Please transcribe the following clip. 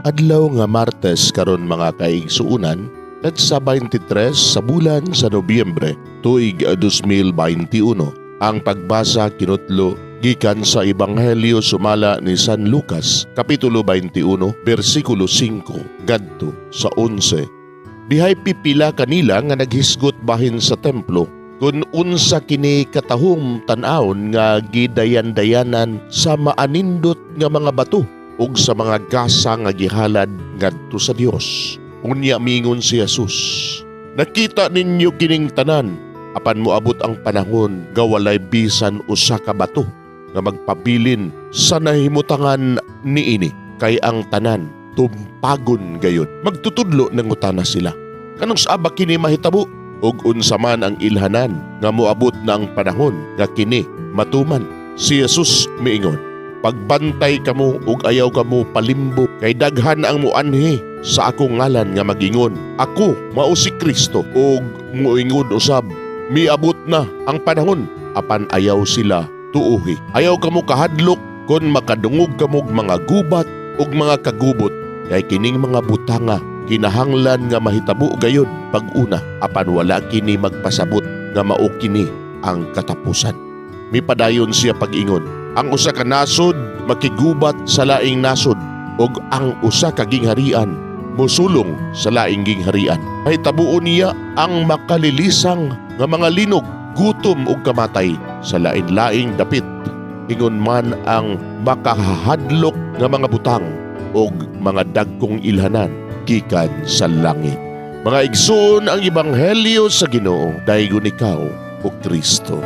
Adlaw nga Martes karon, mga kaigsuunan, petsa 23 sa bulan sa Nobyembre, tuig 2021. Ang pagbasa kinutlo gikan sa Ebanghelyo sumala ni San Lucas, Kapitulo 21, bersikulo 5 ngadto sa 11. Dihay pipila kanila nga naghisgot bahin sa templo kung unsa kini katahom tan-awon nga gidayan-dayanan sa maanindot nga mga bato ug sa mga gasa nga gihalad ngadto sa Dios. Unya mingon si Jesus, "Nakita ninyo kining tanan, apan moabot ang panahon nga walay bisan usa ka bato nga magpabilin sa nahimutangan niini, kay ang tanan tumpagon gayud." Magtutudlo, nangutana sila, "Kanus-a ba kini mahitabo? Ug unsa man ang ilhanan nga moabot na ang panahon nga kini matuman?" Si Jesus miingon, "Pagbantay kamo ug ayaw kamo palimbo, kay daghan ang muanhi sa akong ngalan nga magingon, 'Ako mao si Kristo,' ug muingon usab, 'Miabot na ang panahon,' apan ayaw sila tuuhi. Ayaw kamo kahadlok kon makadungog kamog mga gubat ug mga kagubot, kay kining mga butanga kinahanglan nga mahitabo gayud pag-una, apan wala kini magpasabot nga mao kini ang katapusan." Mipadayon siya pag-ingon, "Ang usa ka nasod makigubat sa laing nasod ug ang usa ka gingharian mosulong sa laing gingharian. Mahitabuon niya ang makalilisang nga mga linog, gutom ug kamatay sa lain-laing dapit. Ingon man ang makahadlok nga mga butang ug mga dagkong ilhanan gikan sa langit." Mga igsoon, ang ebanghelyo sa Ginoo. Daygon ikaw, o Kristo.